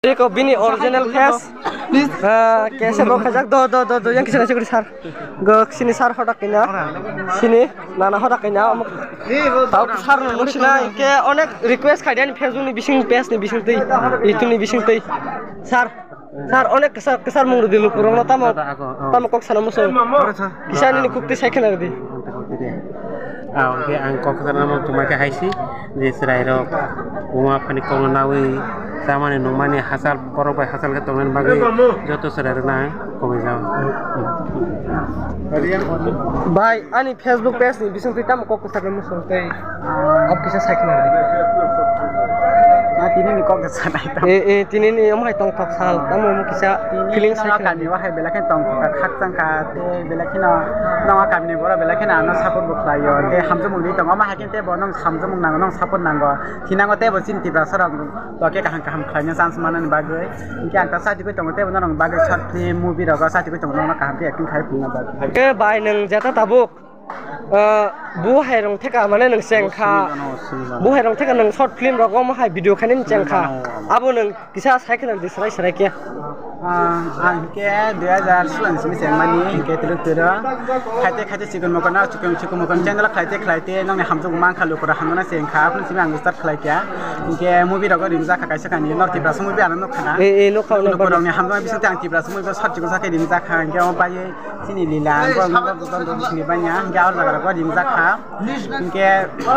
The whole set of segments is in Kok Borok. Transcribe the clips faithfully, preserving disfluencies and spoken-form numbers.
Eko bini original face. Ah, kese bo khajak do do do do yang kisa kisa guri sar. Go sini sar hodak kina. Sini nana hodak kina. Tau sar no sina ke onek request khai den Facebook ni bising, page ni bising tei, YouTube ni bising tei. Sar, sar onek kisa kisa mung di lukurong no tamo. Tamo kok sana muso. Kisa ni kuk tei sai khna di. Ah, oke, ang kok sana mo tumai ke haisi. Je chwrairok buma phani kokno nawi chamani nungmani hachal, borok bai hachal khe tongnani bagwi joto chwrairokno ang koboijao. Bai, ani Facebook page ni bisingtwi tamo kok kwchak muchung tei abo kisa sai khna di. Na tini ni kok kwchak nai tamo. Eh, eh, tini ni omo hai tongthok sal, tamo omo kisa feeling sai khna di. Kami wahai belai khe tongthok kha, khakchang kha, tei belai kheno nongo kami ni borok belai kheno ano support bo khlaio, tei hamjakmung di tongo, omo hai khe tei bo nong hamjakmung nango, nong support nango. Thinango tei bo chini Tiprasa rok bo khe kaham kaham khlaina chance manani bagwi. Hinkhe ang ta satigwi tongo tei bo norokni bagwi short film, movie rogo satigwi tongo, norokno kaham khe acting khai phunukna bagwi. Khe bai nwng jeta tabuk, ah, bu hai rong theka mane nwng cheng kha. Bu hai rong theka nwng short film rogo omo hai video khainani cheng kha. Abo nwng kisa sai khna di srai srai khe. Ah, ang hinkhe dui hajar solang simi chengmani, hinkhe twrwk twrwk. Khaite khaite chikon mokon na, chikon chikon mokon channel khlaite khlaite nongni hamjakmung mankha, lukurok hamjakna se wngkha, aphuru simi ang start khlaikha. Hinkhe movie rogo ringjak kha kaisa kainwi, North Tiprasa movie ano nukha na? Eh, eh, nukha, nukha. Lukurokni hamjakma bisingtwi ang Tiprasa movie bo short chikon sakhe ringjak kha, hinkhe omo baiwi chini Lila, ang bo, ang bo, ang bo, ang bo sini banya, hinkhe aro jaga rogo ringjak kha. Hinkhe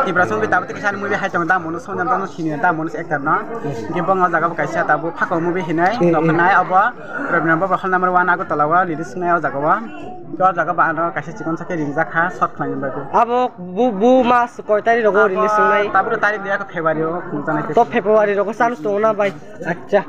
Tiprasa movie tabuk tei kaisa ani movie hai tongo, da mono songya, da mono sini, da mono actor no. Hinkhe bo o jaga bo kaisa tabuk Phakao movie hinwi, eh, eh, nokhanai obo Rabindra Baba hall number one Agartala o release wngnai o jaga o. Hinkhe o jaga bo ano kaisa chikon sakhe ringjak kha short khlaina bagwi. Abo bu, bu mas koi tarik rogo release wngnai? Tabuk tarik de February o khungjaknai. To February rogo chance tongo na bai? Acha.